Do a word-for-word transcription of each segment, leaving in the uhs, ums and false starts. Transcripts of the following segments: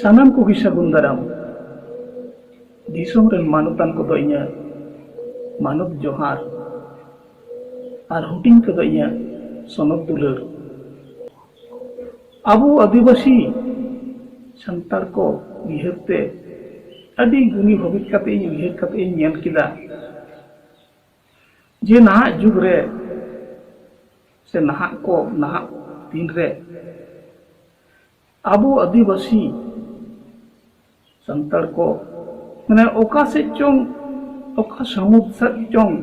ᱥᱟᱱᱟᱢ ᱠᱚᱜᱮ ᱥᱟᱹᱜᱩᱱ ᱫᱟᱨᱟᱢ᱾ ᱫᱤᱥᱚᱢ ᱨᱮᱱ ᱢᱟᱱᱚᱛᱟᱱ ᱠᱚᱫᱚ ᱤᱧᱟᱹᱜ ᱢᱟᱱᱚᱛ ᱡᱚᱦᱟᱨ ᱟᱨ ᱦᱩᱰᱤᱧ ᱠᱚᱫᱚ ᱤᱧᱟᱹᱜ ᱥᱚᱱᱚᱛ ᱫᱩᱞᱟᱹᱲ᱾ ᱟᱵᱚ ᱟᱹᱫᱤᱵᱟᱹᱥᱤ ᱥᱟᱱᱛᱟᱲ ᱠᱚ ᱩᱭᱦᱟᱹᱨ ᱛᱮ ᱟᱹᱰᱤ ᱜᱩᱱᱤ ᱵᱷᱟᱹᱵᱤᱛ ᱠᱟᱛᱮ ᱤᱧ ᱩᱭᱦᱟᱹᱨ ᱠᱟᱛᱮ ᱤᱧ ᱧᱮᱞ ᱠᱮᱫᱟ ᱡᱮ ᱱᱟᱦᱟᱜ ᱡᱩᱜᱽ ᱨᱮ ᱥᱮ ᱱᱟᱦᱟᱜ ᱠᱚ, ᱱᱟᱦᱟᱜ ᱫᱤᱱ ᱨᱮ ᱟᱵᱚ ᱟᱹᱫᱤᱵᱟᱹᱥᱤ ᱥᱟᱱᱛᱟᱲ ᱠᱚ ᱢᱟᱱᱮ ᱚᱠᱟ ᱥᱮᱫ ᱪᱚᱝ, ᱚᱠᱟ ᱥᱟᱹᱢᱩᱫ ᱥᱮᱫ ᱪᱚᱝ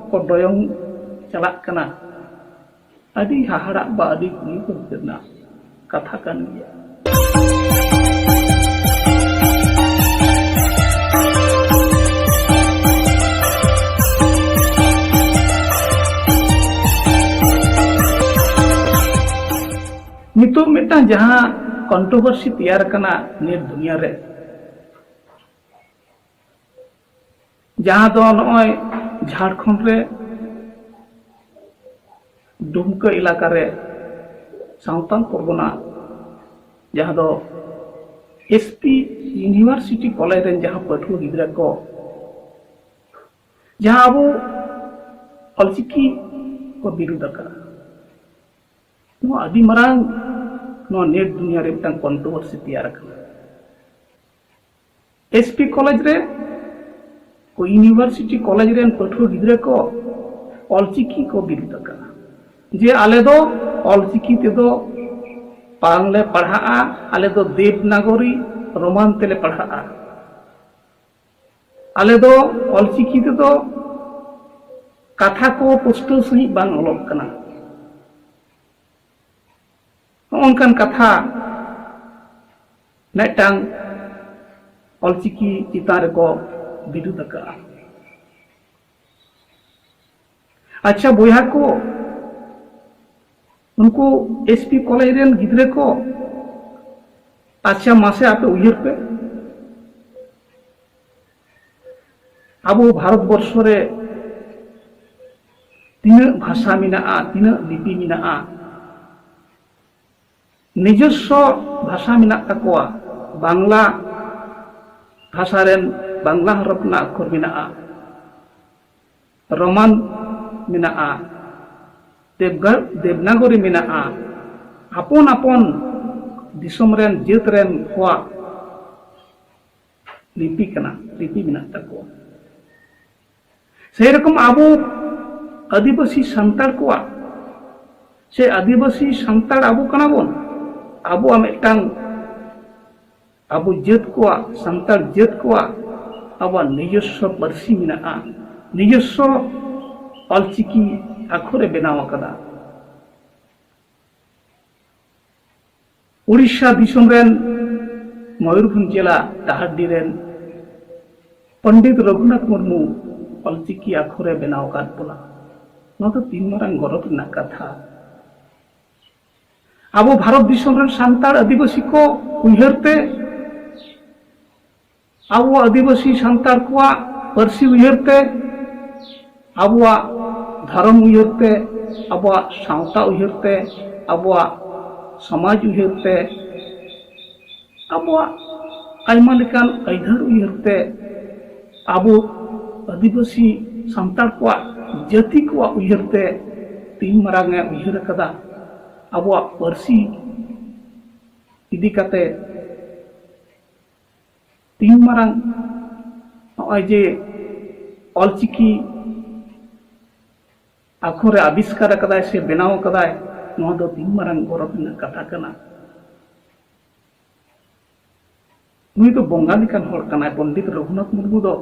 ᱠᱚ ᱰᱚᱭᱚᱝ ᱪᱟᱞᱟᱜ ᱠᱟᱱᱟ᱾ ᱟᱹᱰᱤ ᱦᱟᱦᱟᱲᱟᱜ ᱵᱟ ᱟᱹᱰᱤ ᱠᱩᱞᱤ ᱠᱚ ᱨᱮᱱᱟᱜ ᱠᱟᱛᱷᱟ ᱠᱟᱱ ᱜᱮᱭᱟ᱾ ᱱᱤᱛᱚᱜ ᱢᱤᱫᱴᱟᱝ ᱡᱟᱦᱟᱸ ᱠᱚᱱᱴᱨᱳᱵᱷᱟᱨᱥᱤ ᱛᱮᱭᱟᱨ ᱟᱠᱟᱱᱟ ᱱᱤᱭᱟᱹ ᱫᱩᱱᱤᱭᱟᱹ ᱨᱮ, ᱡᱟᱦᱟᱸ ᱫᱚ ᱱᱚᱜᱼᱚᱭ ᱡᱷᱟᱲᱠᱷᱚᱸᱰ ᱨᱮ ᱰᱩᱢᱠᱟᱹ ᱮᱞᱟᱠᱟ ᱨᱮ ᱥᱟᱶᱛᱟᱞ ᱯᱚᱨᱜᱚᱱᱟ, ᱡᱟᱦᱟᱸ ᱫᱚ ᱮᱥ ᱯᱤ ᱤᱭᱩᱱᱤᱵᱷᱟᱨᱥᱤᱴᱤ ᱠᱚᱞᱮᱡᱽ ᱨᱮᱱ ᱡᱟᱦᱟᱸ ᱯᱟᱹᱴᱷᱩᱣᱟᱹ ᱜᱤᱫᱽᱨᱟᱹ ᱠᱚ, ᱡᱟᱦᱟᱸ ᱟᱵᱚ ᱚᱞᱪᱤᱠᱤ ᱠᱚ ᱵᱤᱨᱩᱫᱷ ᱟᱠᱟᱫᱟ, ᱱᱚᱣᱟ ᱟᱹᱰᱤ ᱢᱟᱨᱟᱝ ᱱᱚᱣᱟ ᱱᱮᱴ ᱫᱩᱱᱤᱭᱟᱹ ᱨᱮ ᱢᱤᱫᱴᱟᱝ ᱠᱚᱱᱴᱨᱳᱵᱷᱟᱨᱥᱤ ᱛᱮᱭᱟᱨ ᱟᱠᱟᱱᱟ᱾ ᱮᱥ ᱯᱤ ᱠᱚᱞᱮᱡᱽ ᱨᱮ, ᱤᱭᱩᱱᱤᱵᱷᱟᱨᱥᱤᱴᱤ ᱠᱚᱞᱮᱡᱽ ᱨᱮᱱ ᱯᱟᱹᱴᱷᱩᱣᱟᱹ ᱜᱤᱫᱽᱨᱟᱹ ᱠᱚ ᱚᱞᱪᱤᱠᱤ ᱠᱚ ᱵᱤᱨᱩᱫᱷ ᱟᱠᱟᱫᱟ, ᱡᱮ ᱟᱞᱮ ᱫᱚ ᱚᱞᱪᱤᱠᱤ ᱛᱮᱫᱚ ᱵᱟᱝᱞᱮ ᱯᱟᱲᱦᱟᱜᱼᱟ, ᱟᱞᱮ ᱫᱚ ᱫᱮᱵᱽᱱᱟᱜᱚᱨᱤ ᱨᱳᱢᱟᱱ ᱛᱮᱞᱮ ᱯᱟᱲᱦᱟᱜᱼᱟ, ᱟᱞᱮ ᱫᱚ ᱚᱞᱪᱤᱠᱤ ᱛᱮᱫᱚ ᱠᱟᱛᱷᱟ ᱠᱚ ᱯᱩᱥᱴᱟᱹᱣ ᱥᱟᱺᱦᱤᱡ ᱵᱟᱝ ᱚᱞᱚᱜ ᱠᱟᱱᱟ᱾ ᱱᱚᱜᱼᱚ ᱱᱚᱝᱠᱟᱱ ᱠᱟᱛᱷᱟ ᱢᱤᱫᱴᱟᱝ ᱚᱞᱪᱤᱠᱤ ᱪᱮᱛᱟᱱ ᱨᱮᱠᱚ ᱵᱤᱨᱩᱫᱷ ᱟᱠᱟᱫᱼᱟ᱾ ᱟᱪᱪᱷᱟ ᱵᱚᱭᱦᱟ ᱠᱚ, ᱩᱱᱠᱩ ᱮᱥ ᱯᱤ ᱠᱚᱞᱮᱡᱽ ᱨᱮᱱ ᱜᱤᱫᱽᱨᱟᱹ ᱠᱚ, ᱟᱪᱪᱷᱟ ᱢᱟᱥᱮ ᱟᱯᱮ ᱩᱭᱦᱟᱹᱨ ᱯᱮ, ᱟᱵᱚ ᱵᱷᱟᱨᱚᱛ ᱵᱚᱨᱥᱚ ᱨᱮ ᱛᱤᱱᱟᱹᱜ ᱵᱷᱟᱥᱟ ᱢᱮᱱᱟᱜᱼᱟ, ᱛᱤᱱᱟᱹᱜ ᱞᱤᱯᱤ ᱢᱮᱱᱟᱜᱼᱟ, ᱱᱤᱡᱚᱥᱥᱚ ᱵᱷᱟᱥᱟ ᱢᱮᱱᱟᱜ ᱛᱟᱠᱚᱣᱟ, ᱵᱟᱝᱞᱟ ᱵᱷᱟᱥᱟ ᱨᱮᱱ ᱵᱟᱝᱞᱟ ᱦᱚᱨᱚᱯ ᱨᱮᱱᱟᱜ ᱟᱠᱷᱚᱨ ᱢᱮᱱᱟᱜᱼᱟ, ᱨᱳᱢᱟᱱ ᱢᱮᱱᱟᱜᱼᱟ, ᱫᱮᱵᱽᱜᱟ- ᱫᱮᱵᱽᱱᱟᱜᱚᱨᱤ ᱢᱮᱱᱟᱜᱼᱟ᱾ ᱟᱯᱚᱱ ᱟᱯᱚᱱ ᱫᱤᱥᱚᱢ ᱨᱮᱱ ᱡᱟᱹᱛ ᱨᱮᱱ ᱠᱚᱣᱟᱜ ᱞᱤᱯᱤ ᱠᱟᱱᱟ, ᱞᱤᱯᱤ ᱢᱮᱱᱟᱜ ᱛᱟᱠᱚᱣᱟ᱾ ᱥᱮᱭ ᱨᱚᱠᱚᱢ ᱟᱵᱚ ᱟᱹᱫᱤᱵᱟᱹᱥᱤ ᱥᱟᱱᱛᱟᱲ ᱠᱚᱣᱟᱜ, ᱥᱮ ᱟᱹᱫᱤᱵᱟᱹᱥᱤ ᱥᱟᱱᱛᱟᱲ ᱟᱵᱚ ᱠᱟᱱᱟ ᱵᱚᱱ, ᱟᱵᱚᱣᱟᱜ ᱢᱤᱫᱴᱟᱝ, ᱟᱵᱚ ᱡᱟᱹᱛ ᱠᱚᱣᱟᱜ, ᱥᱟᱱᱛᱟᱲ ᱡᱟᱹᱛ ᱠᱚᱣᱟᱜ ᱟᱵᱚᱣᱟᱜ ᱱᱤᱡᱚᱥᱥᱚ ᱯᱟᱹᱨᱥᱤ ᱢᱮᱱᱟᱜᱼᱟ, ᱱᱤᱡᱚᱥᱥᱚ ᱚᱞᱪᱤᱠᱤ ᱟᱠᱷᱚᱨᱮ ᱵᱮᱱᱟᱣ ᱟᱠᱟᱫᱟ᱾ ᱩᱲᱤᱥᱥᱟ ᱫᱤᱥᱚᱢ ᱨᱮᱱ ᱢᱚᱭᱩᱨᱵᱷᱚᱸᱡᱽ ᱡᱮᱞᱟ ᱰᱟᱦᱟᱨᱰᱤ ᱨᱮᱱ ᱯᱚᱱᱰᱤᱛ ᱨᱚᱜᱷᱩᱱᱟᱛᱷ ᱢᱩᱨᱢᱩ ᱚᱞᱪᱤᱠᱤ ᱟᱠᱷᱚᱨᱮ ᱵᱮᱱᱟᱣ ᱟᱠᱟᱫ ᱵᱚᱱᱟ᱾ ᱱᱚᱣᱟ ᱫᱚ ᱛᱤᱱ ᱢᱟᱨᱟᱝ ᱜᱚᱨᱚᱵᱽ ᱨᱮᱱᱟᱜ ᱠᱟᱛᱷᱟ᱾ ᱟᱵᱚ ᱵᱷᱟᱨᱚᱛ ᱫᱤᱥᱚᱢ ᱨᱮᱱ ᱥᱟᱱᱛᱟᱲ ᱟᱹᱫᱤᱵᱟᱹᱥᱤ ᱠᱚ ᱩᱭᱦᱟᱹᱨ ᱛᱮ, ᱟᱵᱚ ᱟᱹᱫᱤᱵᱟᱹᱥᱤ ᱥᱟᱱᱛᱟᱲ ᱠᱚᱣᱟᱜ ᱯᱟᱹᱨᱥᱤ ᱩᱭᱦᱟᱹᱨ ᱛᱮ, ᱟᱵᱚᱣᱟᱜ ᱫᱷᱚᱨᱚᱢ ᱩᱭᱦᱟᱹᱨ ᱛᱮ, ᱟᱵᱚᱣᱟᱜ ᱥᱟᱶᱛᱟ ᱩᱭᱦᱟᱹᱨ ᱛᱮ, ᱟᱵᱚᱣᱟᱜ ᱥᱚᱢᱟᱡᱽ ᱩᱭᱦᱟᱹᱨ ᱛᱮ, ᱟᱵᱚᱣᱟᱜ ᱟᱭᱢᱟ ᱞᱮᱠᱟᱱ ᱟᱹᱭᱫᱟᱹᱨ ᱩᱭᱦᱟᱹᱨ ᱛᱮ, ᱟᱵᱚ ᱟᱹᱫᱤᱵᱟᱹᱥᱤ ᱥᱟᱱᱛᱟᱲ ᱠᱚᱣᱟᱜ ᱡᱟᱹᱛᱤ ᱠᱚᱣᱟᱜ ᱩᱭᱦᱟᱹᱨ ᱛᱮ ᱛᱤᱱ ᱢᱟᱨᱟᱝ ᱮ ᱩᱭᱦᱟᱹᱨ ᱟᱠᱟᱫᱟ᱾ ᱟᱵᱚᱣᱟᱜ ᱯᱟᱹᱨᱥᱤ ᱤᱫᱤ ᱠᱟᱛᱮ ᱛᱤᱱ ᱢᱟᱨᱟᱝ ᱱᱚᱜᱼᱚᱭ ᱡᱮ ᱚᱞᱪᱤᱠᱤ ᱟᱠᱷᱚᱨᱮ ᱟᱵᱤᱥᱠᱟᱨ ᱟᱠᱟᱫᱟᱭ ᱥᱮ ᱵᱮᱱᱟᱣ ᱟᱠᱟᱫᱟᱭ, ᱱᱚᱣᱟ ᱫᱚ ᱛᱤᱱ ᱢᱟᱨᱟᱝ ᱜᱚᱨᱚᱵᱽ ᱨᱮᱱᱟᱜ ᱠᱟᱛᱷᱟ ᱠᱟᱱᱟ᱾ ᱱᱩᱭ ᱫᱚ ᱵᱚᱸᱜᱟ ᱞᱮᱠᱟᱱ ᱦᱚᱲ ᱠᱟᱱᱟᱭ᱾ ᱯᱚᱱᱰᱤᱛ ᱨᱚᱜᱷᱩᱱᱟᱛᱷ ᱢᱩᱨᱢᱩ ᱫᱚ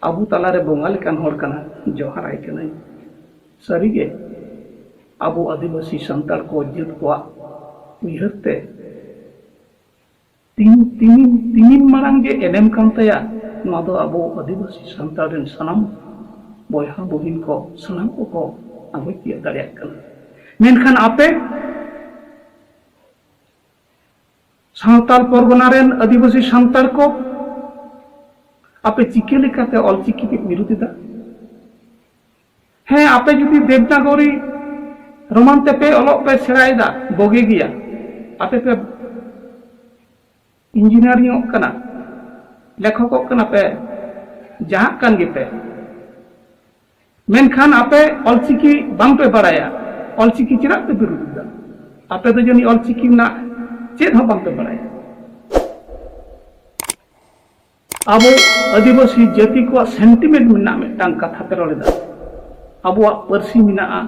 ᱟᱵᱚ ᱛᱟᱞᱟᱨᱮ ᱵᱚᱸᱜᱟ ᱞᱮᱠᱟᱱ ᱦᱚᱲ ᱠᱟᱱᱟᱭ᱾ ᱡᱚᱦᱟᱨᱟᱭ ᱠᱟᱹᱱᱟᱹᱧ᱾ ᱥᱟᱹᱨᱤᱜᱮ ᱟᱵᱚ ᱟᱹᱫᱤᱵᱟᱹᱥᱤ ᱥᱟᱱᱛᱟᱲ ᱠᱚ ᱡᱟᱹᱛ ᱠᱚᱣᱟᱜ ᱩᱭᱦᱟᱹᱨ ᱛᱮ ᱛᱤᱱ, ᱛᱤᱱ, ᱛᱤᱱᱤᱱ ᱢᱟᱨᱟᱝ ᱡᱮ ᱮᱱᱮᱢ ᱠᱟᱱ ᱛᱟᱭᱟ, ᱱᱚᱣᱟ ᱫᱚ ᱟᱵᱚ ᱟᱹᱫᱤᱵᱟᱹᱥᱤ ᱥᱟᱱᱛᱟᱲ ᱨᱮᱱ ᱥᱟᱱᱟᱢ ᱵᱚᱭᱦᱟ ᱵᱩᱦᱤᱱ ᱠᱚ, ᱥᱟᱱᱟᱢ ᱠᱚᱠᱚ ᱟᱸᱜᱚᱪ ᱛᱤᱭᱟᱹᱜ ᱫᱟᱲᱮᱭᱟᱜ ᱠᱟᱱᱟ᱾ ᱢᱮᱱᱠᱷᱟᱱ ᱟᱯᱮ ᱥᱟᱱᱛᱟᱲ ᱯᱚᱨᱜᱚᱱᱟ ᱨᱮᱱ ᱟᱹᱫᱤᱵᱟᱹᱥᱤ ᱥᱟᱱᱛᱟᱲ ᱠᱚ, ᱟᱯᱮ ᱪᱤᱠᱟᱹ ᱞᱮᱠᱟᱛᱮ ᱚᱞᱪᱤᱠᱤ ᱯᱮ ᱵᱤᱨᱩᱫᱷ ᱮᱫᱟ? ᱦᱮᱸ, ᱟᱯᱮ ᱡᱩᱫᱤ ᱫᱮᱵᱽᱱᱟᱜᱚᱨᱤ ᱨᱳᱢᱟᱱ ᱛᱮᱯᱮ ᱚᱞᱚᱜ ᱯᱮ ᱥᱮᱬᱟᱭᱮᱫᱟ, ᱵᱩᱜᱤ ᱜᱮᱭᱟ᱾ ᱟᱯᱮ ᱯᱮ ᱤᱧᱡᱤᱱᱤᱭᱟᱨᱤᱝ ᱚᱜ ᱠᱟᱱᱟ, ᱞᱮᱠᱷᱚᱠᱚᱜ ᱠᱟᱱᱟ ᱯᱮ, ᱡᱟᱦᱟᱸᱜ ᱠᱟᱱ ᱜᱮᱯᱮ, ᱢᱮᱱᱠᱷᱟᱱ ᱟᱯᱮ ᱚᱞᱪᱤᱠᱤ ᱵᱟᱝᱯᱮ ᱵᱟᱲᱟᱭᱟ᱾ ᱚᱞᱪᱤᱠᱤ ᱪᱮᱫᱟᱜ ᱯᱮ ᱵᱤᱨᱩᱫᱷ ᱮᱫᱟ? ᱟᱯᱮ ᱫᱚ ᱡᱟᱹᱱᱤᱡ ᱚᱞᱪᱤᱠᱤ ᱨᱮᱱᱟᱜ ᱪᱮᱫ ᱦᱚᱸ ᱵᱟᱝᱯᱮ ᱵᱟᱲᱟᱭᱟ᱾ ᱟᱵᱚ ᱟᱹᱫᱤᱵᱟᱹᱥᱤ ᱡᱟᱹᱛᱤ ᱠᱚᱣᱟᱜ ᱥᱮᱱᱴᱤᱢᱮᱱᱴ ᱢᱮᱱᱟᱜ ᱢᱤᱫᱴᱟᱝ ᱠᱟᱛᱷᱟ ᱯᱮ ᱨᱚᱲ ᱮᱫᱟ᱾ ᱟᱵᱚᱣᱟᱜ ᱯᱟᱹᱨᱥᱤ ᱢᱮᱱᱟᱜᱼᱟ,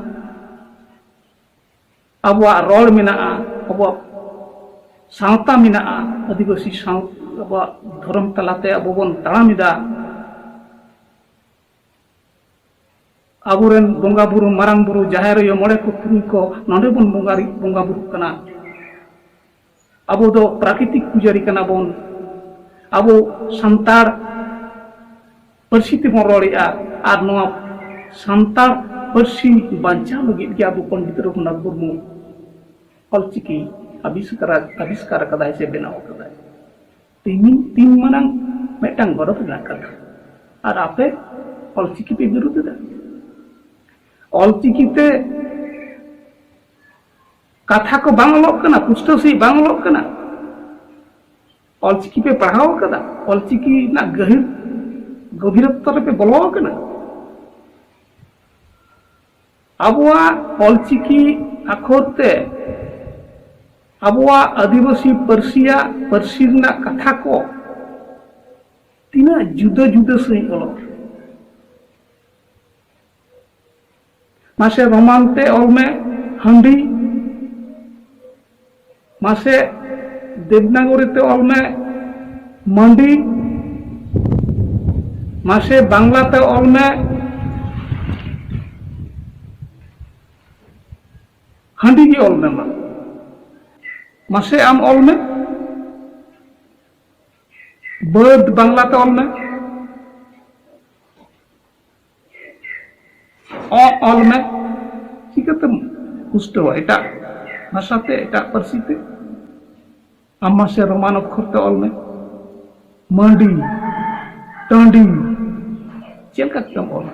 ᱟᱵᱚᱣᱟᱜ ᱨᱚᱲ ᱢᱮᱱᱟᱜᱼᱟ, ᱟᱵᱚᱣᱟᱜ ᱥᱟᱶᱛᱟ ᱢᱮᱱᱟᱜᱼᱟ, ᱟᱹᱫᱤᱵᱟᱹᱥᱤ ᱥᱟᱶ ᱟᱵᱚᱣᱟᱜ ᱫᱷᱚᱨᱚᱢ ᱛᱟᱞᱟᱛᱮ ᱟᱵᱚ ᱵᱚᱱ ᱛᱟᱲᱟᱢ ᱮᱫᱟ᱾ ᱟᱵᱚᱨᱮᱱ ᱵᱚᱸᱜᱟ ᱵᱩᱨᱩ, ᱢᱟᱨᱟᱝ ᱵᱩᱨᱩ, ᱡᱟᱦᱮᱨ ᱟᱭᱳ, ᱢᱚᱬᱮ ᱠᱚ ᱛᱩᱨᱩᱭ ᱠᱚ ᱱᱚᱰᱮ ᱵᱚᱱ ᱵᱚᱸᱜᱟ ᱵᱚᱸᱜᱟ ᱵᱩᱨᱩᱜ ᱠᱟᱱᱟ᱾ ᱟᱵᱚ ᱫᱚ ᱯᱨᱟᱠᱨᱤᱛᱤᱠ ᱯᱩᱡᱟᱹᱨᱤ ᱠᱟᱱᱟ ᱵᱚᱱ᱾ ᱟᱵᱚ ᱥᱟᱱᱛᱟᱲ ᱯᱟᱹᱨᱥᱤ ᱛᱮᱵᱚᱱ ᱨᱚᱲᱮᱫᱼᱟ, ᱟᱨ ᱱᱚᱣᱟ ᱥᱟᱱᱛᱟᱲ ᱯᱟᱹᱨᱥᱤ ᱵᱟᱧᱪᱟᱣ ᱞᱟᱹᱜᱤᱫ ᱜᱮ ᱟᱵᱚ ᱯᱚᱱᱰᱤᱛ ᱨᱚᱜᱷᱩᱱᱟᱛᱷ ᱢᱩᱨᱢᱩ ᱚᱞᱪᱤᱠᱤ ᱟᱵᱤᱥᱠᱟᱨ ᱟᱵᱤᱥᱠᱟᱨ ᱟᱠᱟᱫᱟᱭ ᱥᱮ ᱵᱮᱱᱟᱣ ᱟᱠᱟᱫᱟᱭ᱾ ᱛᱤᱢᱤᱱ ᱛᱤᱱ ᱢᱟᱨᱟᱝ ᱢᱤᱫᱴᱟᱝ ᱜᱚᱨᱚᱵᱽ ᱨᱮᱱᱟᱜ ᱠᱟᱛᱷᱟ᱾ ᱟᱨ ᱟᱯᱮ ᱚᱞᱪᱤᱠᱤ ᱯᱮ ᱵᱤᱨᱩᱫᱷ ᱮᱫᱟ᱾ ᱚᱞᱪᱤᱠᱤ ᱛᱮ ᱠᱟᱛᱷᱟ ᱠᱚ ᱵᱟᱝ ᱚᱞᱚᱜ ᱠᱟᱱᱟ, ᱯᱩᱥᱴᱟᱹᱣ ᱥᱟᱺᱦᱤᱡ ᱵᱟᱝ ᱚᱞᱚᱜ ᱠᱟᱱᱟ᱾ ᱚᱞᱪᱤᱠᱤ ᱯᱮ ᱯᱟᱲᱦᱟᱣ ᱟᱠᱟᱫᱟ? ᱚᱞᱪᱤᱠᱤ ᱨᱮᱱᱟᱜ ᱜᱟᱹᱦᱤᱨ ᱜᱚᱵᱷᱤᱨᱚᱛᱛᱚ ᱨᱮᱯᱮ ᱵᱚᱞᱚ ᱟᱠᱟᱱᱟ? ᱟᱵᱚᱣᱟᱜ ᱚᱞᱪᱤᱠᱤ ᱟᱠᱷᱚᱨ ᱛᱮ ᱟᱵᱚᱣᱟᱜ ᱟᱹᱫᱤᱵᱟᱹᱥᱤ ᱯᱟᱹᱨᱥᱤᱭᱟᱜ, ᱯᱟᱹᱨᱥᱤ ᱨᱮᱱᱟᱜ ᱠᱟᱛᱷᱟ ᱠᱚ ᱛᱤᱱᱟᱹᱜ ᱡᱩᱫᱟᱹ ᱡᱩᱫᱟᱹ ᱥᱟᱺᱦᱤᱡ ᱚᱞᱚᱜ᱾ ᱢᱟᱥᱮ ᱨᱳᱢᱟᱱ ᱛᱮ ᱚᱞ ᱢᱮ, ᱦᱟᱺᱰᱤ᱾ ᱢᱟᱥᱮ ᱫᱮᱵᱽᱱᱟᱜᱚᱨᱤ ᱛᱮ ᱚᱞ ᱢᱮ, ᱢᱟᱹᱰᱤ᱾ ᱢᱟᱥᱮ ᱵᱟᱝᱞᱟ ᱛᱮ ᱚᱞ ᱢᱮ, ᱦᱟᱺᱰᱤ ᱜᱮ ᱚᱞ ᱢᱮ ᱢᱟ᱾ ᱢᱟᱥᱮ ᱟᱢ ᱚᱞ ᱢᱮ, ᱵᱟᱹᱫᱽ ᱵᱟᱝᱞᱟ ᱛᱮ ᱚᱞ ᱢᱮ, ᱚ ᱚᱞ ᱢᱮ᱾ ᱪᱤᱠᱟᱹᱛᱮᱢ ᱯᱩᱥᱴᱟᱹᱣᱟ ᱮᱴᱟᱜ ᱵᱷᱟᱥᱟ ᱛᱮ, ᱮᱴᱟᱜ ᱯᱟᱹᱨᱥᱤ ᱛᱮ? ᱟᱢ ᱢᱟᱥᱮ ᱨᱳᱢᱟᱱ ᱚᱠᱠᱷᱚᱨ ᱛᱮ ᱚᱞ ᱢᱮ, ᱢᱟᱹᱰᱤ, ᱴᱟᱺᱰᱤ᱾ ᱪᱮᱫ ᱞᱮᱠᱟ ᱠᱟᱛᱮᱢ ᱚᱞᱟ?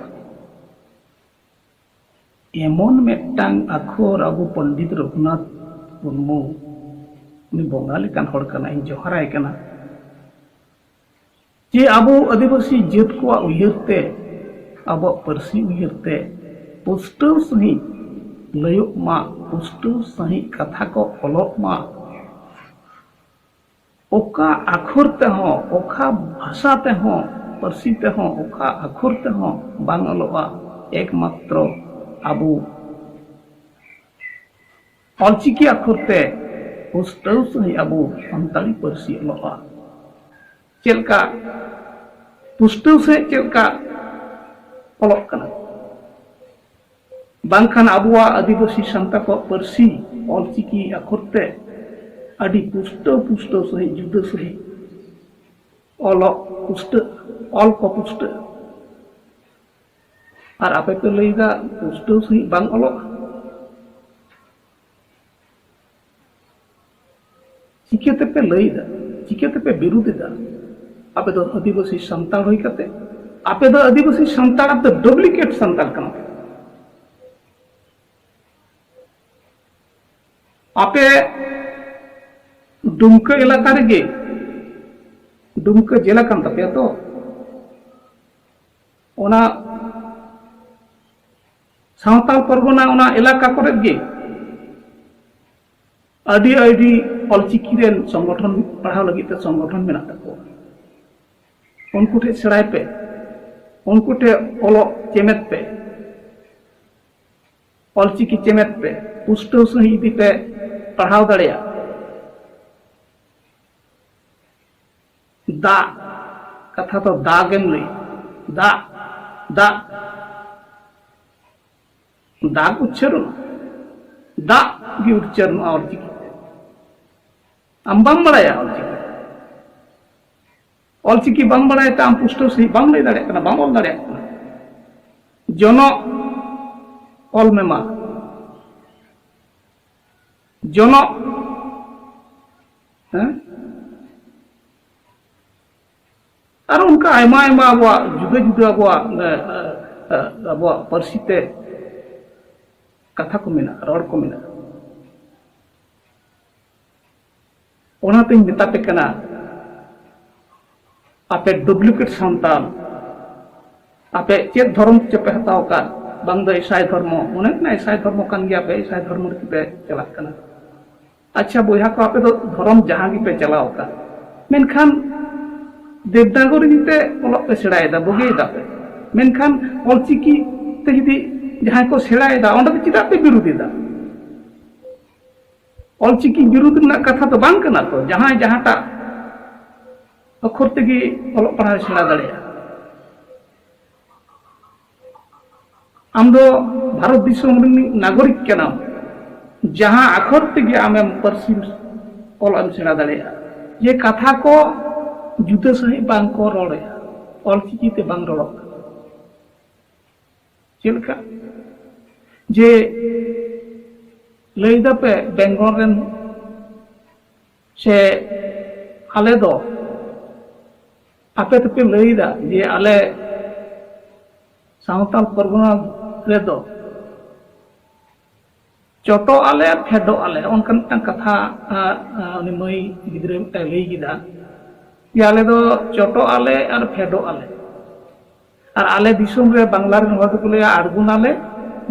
ᱮᱢᱚᱱ ᱢᱤᱫᱴᱟᱝ ᱟᱠᱷᱚᱨ ᱟᱵᱚ ᱯᱚᱱᱰᱤᱛ ᱨᱚᱜᱷᱩᱱᱟᱛᱷ ᱢᱩᱨᱢᱩ ᱩᱱᱤ ᱵᱚᱸᱜᱟ ᱞᱮᱠᱟᱱ ᱦᱚᱲ ᱠᱟᱱᱟᱭ, ᱤᱧ ᱡᱚᱦᱟᱨᱟᱭ ᱠᱟᱱᱟ᱾ ᱡᱮ ᱟᱵᱚ ᱟᱹᱫᱤᱵᱟᱹᱥᱤ ᱡᱟᱹᱛ ᱠᱚᱣᱟᱜ ᱩᱭᱦᱟᱹᱨ ᱛᱮ, ᱟᱵᱚᱣᱟᱜ ᱯᱟᱹᱨᱥᱤ ᱩᱭᱦᱟᱹᱨ ᱛᱮ ᱯᱩᱥᱴᱟᱹᱣ ᱥᱟᱺᱦᱤᱡ ᱞᱟᱹᱭᱚᱜ ᱢᱟ, ᱯᱩᱥᱴᱟᱹᱣ ᱥᱟᱺᱦᱤᱡ ᱠᱟᱛᱷᱟ ᱠᱚ ᱚᱞᱚᱜ ᱢᱟ᱾ ᱚᱠᱟ ᱟᱠᱷᱚᱨ ᱛᱮᱦᱚᱸ, ᱚᱠᱟ ᱵᱷᱟᱥᱟ ᱛᱮᱦᱚᱸ, ᱯᱟᱹᱨᱥᱤ ᱛᱮᱦᱚᱸ, ᱚᱠᱟ ᱟᱠᱷᱚᱨ ᱛᱮᱦᱚᱸ ᱵᱟᱝ ᱚᱞᱚᱜᱼᱟ, ᱮᱠᱢᱟᱛᱨᱚ ᱟᱵᱚ ᱚᱞᱪᱤᱠᱤ ᱟᱠᱷᱚᱨ ᱛᱮ ᱯᱩᱥᱴᱟᱹᱣ ᱥᱟᱺᱦᱤᱡ ᱟᱵᱚ ᱥᱟᱱᱛᱟᱲᱤ ᱯᱟᱹᱨᱥᱤ ᱚᱞᱚᱜᱼᱟ᱾ ᱪᱮᱫ ᱞᱮᱠᱟ ᱯᱩᱥᱴᱟᱹᱣ ᱥᱟᱺᱦᱤᱡ ᱪᱮᱫ ᱞᱮᱠᱟ ᱚᱞᱚᱜ ᱠᱟᱱᱟ? ᱵᱟᱝᱠᱷᱟᱱ ᱟᱵᱚᱣᱟᱜ ᱟᱹᱫᱤᱵᱟᱹᱥᱤ ᱥᱟᱱᱛᱟᱲ ᱠᱚᱣᱟᱜ ᱯᱟᱹᱨᱥᱤ ᱚᱞᱪᱤᱠᱤ ᱟᱠᱷᱚᱨ ᱛᱮ ᱟᱹᱰᱤ ᱯᱩᱥᱴᱟᱹᱣ ᱯᱩᱥᱴᱟᱹᱣ ᱥᱟᱺᱦᱤᱡ, ᱡᱩᱫᱟᱹ ᱥᱟᱺᱦᱤᱡ ᱚᱞᱚᱜ ᱯᱩᱥᱴᱟᱹᱜ, ᱚᱞ ᱠᱚ ᱯᱩᱥᱴᱟᱹᱜᱼᱟ᱾ ᱟᱨ ᱟᱯᱮ ᱯᱮ ᱞᱟᱹᱭᱫᱟ ᱯᱩᱥᱴᱟᱹᱣ ᱥᱟᱺᱦᱤᱡ ᱵᱟᱝ ᱚᱞᱚᱜᱼᱟ᱾ ᱪᱤᱠᱟᱹ ᱛᱮᱯᱮ ᱞᱟᱹᱭ ᱮᱫᱟ? ᱪᱤᱠᱟᱹ ᱛᱮᱯᱮ ᱵᱤᱨᱩᱫ ᱮᱫᱟ? ᱟᱯᱮ ᱫᱚ ᱟᱹᱫᱤᱵᱟᱹᱥᱤ ᱥᱟᱱᱛᱟᱲ ᱦᱩᱭ ᱠᱟᱛᱮ, ᱟᱯᱮ ᱫᱚ ᱟᱹᱫᱤᱵᱟᱹᱥᱤ ᱥᱟᱱᱛᱟᱲ, ᱟᱯᱮ ᱫᱚ ᱰᱩᱯᱞᱤᱠᱮᱴ ᱥᱟᱱᱛᱟᱲ ᱠᱟᱱᱟ ᱯᱮ᱾ ᱟᱯᱮ ᱰᱩᱢᱠᱟᱹ ᱮᱞᱟᱠᱟ ᱨᱮᱜᱮ, ᱰᱩᱢᱠᱟᱹ ᱡᱮᱞᱟ ᱠᱟᱱ ᱛᱟᱯᱮᱭᱟ ᱛᱚ, ᱚᱱᱟ ᱥᱟᱶᱛᱟᱞ ᱯᱚᱨᱜᱚᱱᱟ ᱚᱱᱟ ᱮᱞᱟᱠᱟ ᱠᱚᱨᱮ ᱜᱮ ᱟᱹᱰᱤ ᱟᱹᱰᱤ ᱚᱞᱪᱤᱠᱤ ᱨᱮᱱ ᱥᱚᱝᱜᱚᱴᱷᱚᱱ, ᱯᱟᱲᱦᱟᱣ ᱞᱟᱹᱜᱤᱫ ᱛᱮ ᱥᱚᱝᱜᱚᱴᱷᱚᱱ ᱢᱮᱱᱟᱜ ᱛᱟᱠᱚᱣᱟ᱾ ᱩᱱᱠᱩ ᱴᱷᱮᱱ ᱥᱮᱬᱟᱭ ᱯᱮ, ᱩᱱᱠᱩ ᱴᱷᱮᱱ ᱚᱞᱚᱜ ᱪᱮᱢᱮᱫ ᱯᱮ, ᱚᱞᱪᱤᱠᱤ ᱪᱮᱢᱮᱫ ᱯᱮ, ᱯᱩᱥᱴᱟᱹᱣ ᱥᱟᱺᱦᱤᱡ ᱡᱩᱫᱤ ᱯᱮ ᱯᱟᱲᱦᱟᱣ ᱫᱟᱲᱮᱭᱟᱜᱼᱟ᱾ ᱫᱟᱜ, ᱠᱟᱛᱷᱟ ᱫᱚ ᱫᱟᱜ ᱮᱢ ᱞᱟᱹᱭ, ᱫᱟᱜ, ᱫᱟᱜ, ᱫᱟᱜ ᱩᱪᱪᱟᱨᱚᱱ, ᱫᱟᱜ ᱜᱮ ᱩᱪᱪᱟᱨᱚᱱᱚᱜᱼᱟ ᱚᱞᱪᱤᱠᱤ ᱛᱮ᱾ ᱟᱢ ᱵᱟᱢ ᱵᱟᱲᱟᱭᱟ ᱚᱞᱪᱤᱠᱤ? ᱚᱞᱪᱤᱠᱤ ᱵᱟᱢ ᱵᱟᱲᱟᱭ ᱛᱮ ᱟᱢ ᱯᱩᱥᱴᱟᱹᱣ ᱥᱟᱺᱦᱤᱡ ᱵᱟᱢ ᱞᱟᱹᱭ ᱫᱟᱲᱮᱭᱟᱜ ᱠᱟᱱᱟ, ᱵᱟᱢ ᱚᱞ ᱫᱟᱲᱮᱭᱟᱜ ᱠᱟᱱᱟ᱾ ᱡᱚᱱᱚᱜ ᱚᱞ ᱢᱮ ᱢᱟ, ᱡᱚᱱᱚᱜ, ᱦᱮᱸ? ᱟᱨ ᱚᱱᱠᱟ ᱟᱭᱢᱟ ᱟᱭᱢᱟ ᱟᱵᱚᱣᱟᱜ ᱡᱩᱫᱟᱹ ᱡᱩᱫᱟᱹ ᱟᱵᱚᱣᱟᱜ, ᱮ, ᱮ, ᱟᱵᱚᱣᱟᱜ ᱯᱟᱹᱨᱥᱤ ᱛᱮ ᱠᱟᱛᱷᱟ ᱠᱚ ᱢᱮᱱᱟᱜᱼᱟ, ᱨᱚᱲ ᱠᱚ ᱢᱮᱱᱟᱜᱼᱟ᱾ ᱚᱱᱟᱛᱤᱧ ᱢᱮᱛᱟ ᱯᱮ ᱠᱟᱱᱟ, ᱟᱯᱮ ᱰᱩᱯᱞᱤᱠᱮᱴ ᱥᱟᱱᱛᱟᱲ, ᱟᱯᱮ ᱪᱮᱫ ᱫᱷᱚᱨᱚᱢ ᱪᱚᱯᱮ ᱦᱟᱛᱟᱣ ᱟᱠᱟᱫ? ᱵᱟᱝ ᱫᱚ ᱤᱥᱟᱭ ᱫᱷᱚᱨᱢᱚ, ᱢᱚᱱᱮ ᱦᱩᱭᱩᱜ ᱠᱟᱱᱟ ᱤᱥᱟᱭ ᱫᱷᱚᱨᱢᱚ ᱠᱟᱱ ᱜᱮᱭᱟ ᱯᱮ, ᱤᱥᱟᱭ ᱫᱷᱚᱨᱢᱚ ᱨᱮᱜᱮ ᱯᱮ ᱪᱟᱞᱟᱜ ᱠᱟᱱᱟ᱾ ᱟᱪᱪᱷᱟ ᱵᱚᱭᱦᱟ ᱠᱚ, ᱟᱯᱮ ᱫᱚ ᱫᱷᱚᱨᱚᱢ ᱡᱟᱦᱟᱸ ᱜᱮᱯᱮ ᱪᱟᱞᱟᱣ ᱟᱠᱟᱫ, ᱢᱮᱱᱠᱷᱟᱱ ᱫᱮᱵᱽᱱᱟᱜᱚᱨᱤ ᱛᱮ ᱚᱞᱚᱜ ᱯᱮ ᱥᱮᱬᱟᱭᱮᱫᱟ, ᱵᱩᱜᱤᱭᱮᱫᱟ ᱯᱮ, ᱢᱮᱱᱠᱷᱟᱱ ᱚᱞᱪᱤᱠᱤ ᱛᱮ ᱡᱩᱫᱤ ᱡᱟᱦᱟᱸᱭ ᱠᱚ ᱥᱮᱬᱟᱭᱮᱫᱟ, ᱚᱸᱰᱮ ᱫᱚ ᱪᱮᱫᱟᱜ ᱯᱮ ᱵᱤᱨᱩᱫᱷ ᱮᱫᱟ? ᱚᱞᱪᱤᱠᱤ ᱵᱤᱨᱩᱫᱷ ᱨᱮᱱᱟᱜ ᱠᱟᱛᱷᱟ ᱫᱚ ᱵᱟᱝ ᱠᱟᱱᱟ ᱛᱚ, ᱡᱟᱦᱟᱸᱭ ᱡᱟᱦᱟᱸᱴᱟᱜ ᱚᱠᱷᱚᱨ ᱛᱮᱜᱮ ᱚᱞᱚᱜ ᱯᱟᱲᱦᱟᱣ ᱥᱮᱬᱟ ᱫᱟᱲᱮᱭᱟᱜᱼᱟ᱾ ᱟᱢ ᱫᱚ ᱵᱷᱟᱨᱚᱛ ᱫᱤᱥᱚᱢ ᱨᱤᱱᱤᱡ ᱱᱟᱜᱚᱨᱤᱠ ᱠᱟᱱᱟᱢ, ᱡᱟᱦᱟᱸ ᱟᱠᱷᱚᱨ ᱛᱮᱜᱮ ᱟᱢᱮᱢ ᱯᱟᱹᱨᱥᱤ ᱚᱞ ᱮᱢ ᱥᱮᱬᱟ ᱫᱟᱲᱮᱭᱟᱜᱼᱟ᱾ ᱡᱮ ᱠᱟᱛᱷᱟ ᱠᱚ ᱡᱩᱫᱟᱹ ᱥᱟᱺᱦᱤᱡ ᱵᱟᱝ ᱠᱚ ᱨᱚᱲᱮᱫᱼᱟ, ᱚᱞᱪᱤᱠᱤ ᱛᱮ ᱵᱟᱝ ᱨᱚᱲᱚᱜ ᱠᱟᱱᱟ᱾ ᱪᱮᱫ ᱞᱮᱠᱟ? ᱡᱮ ᱞᱟᱹᱭ ᱫᱟᱯᱮ ᱵᱮᱝᱜᱚᱞ ᱨᱮᱱ ᱥᱮ ᱟᱞᱮ ᱫᱚ, ᱟᱯᱮ ᱫᱚᱯᱮ ᱞᱟᱹᱭᱫᱟ ᱡᱮ ᱟᱞᱮ ᱥᱟᱶᱛᱟᱞ ᱯᱚᱨᱜᱚᱱᱟ ᱨᱮᱫᱚ ᱪᱚᱴᱚᱜ ᱟᱞᱮ ᱟᱨ ᱯᱷᱮᱰᱚᱜ ᱟᱞᱮ, ᱚᱱᱠᱟ ᱢᱤᱫᱴᱟᱝ ᱠᱟᱛᱷᱟ, ᱟ, ᱟ, ᱩᱱᱤ ᱢᱟᱹᱭ ᱜᱤᱫᱽᱨᱟᱹ ᱢᱤᱫᱴᱟᱝ ᱞᱟᱹᱭ ᱠᱮᱫᱟ ᱡᱮ ᱟᱞᱮ ᱫᱚ ᱪᱚᱴᱚᱜ ᱟᱞᱮ ᱟᱨ ᱯᱷᱮᱰᱚᱜ ᱟᱞᱮ, ᱟᱨ ᱟᱞᱮ ᱫᱤᱥᱚᱢ ᱨᱮ ᱵᱟᱝᱞᱟ ᱨᱮᱱ ᱦᱚᱲ ᱫᱚᱠᱚ ᱞᱟᱹᱭᱟ ᱟᱬᱜᱚᱱᱟᱞᱮ,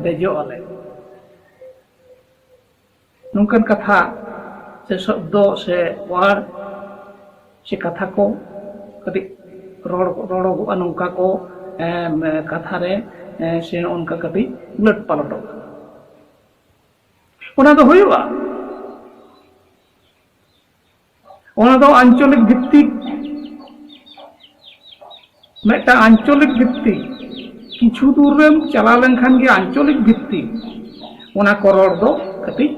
ᱫᱮᱡᱚᱜ ᱟᱞᱮ᱾ ᱱᱚᱝᱠᱟᱱ ᱠᱟᱛᱷᱟ ᱥᱮ ᱥᱚᱵᱫᱚ ᱥᱮ ᱣᱟᱨᱰ ᱥᱮ ᱠᱟᱛᱷᱟ ᱠᱚ ᱠᱟᱹᱴᱤᱡ ᱨᱚᱲ, ᱨᱚᱲᱚᱜᱚᱜᱼᱟ ᱱᱚᱝᱠᱟ ᱠᱚ, ᱮᱢ, ᱠᱟᱛᱷᱟ ᱨᱮ, ᱮ, ᱥᱮ ᱚᱱᱠᱟ ᱠᱟᱹᱴᱤᱡ ᱩᱞᱟᱹᱴ ᱯᱟᱞᱚᱴᱚᱜ ᱠᱟᱱᱟ᱾ ᱚᱱᱟ ᱫᱚ ᱦᱩᱭᱩᱜᱼᱟ᱾ ᱚᱱᱟ ᱫᱚ ᱟᱧᱪᱚᱞᱤᱠ ᱵᱷᱤᱛᱛᱤᱠ, ᱢᱤᱫᱴᱟᱝ ᱟᱧᱪᱚᱞᱤᱠ ᱵᱷᱤᱛᱛᱤᱠ, ᱠᱤᱪᱷᱩ ᱫᱩᱨ ᱨᱮᱢ ᱪᱟᱞᱟᱣ ᱞᱮᱱᱠᱷᱟᱱ ᱜᱮ ᱟᱧᱪᱚᱞᱤᱠ ᱵᱷᱤᱛᱛᱤᱠ ᱚᱱᱟ ᱠᱚ ᱨᱚᱲ ᱫᱚ ᱠᱟᱹᱴᱤᱡ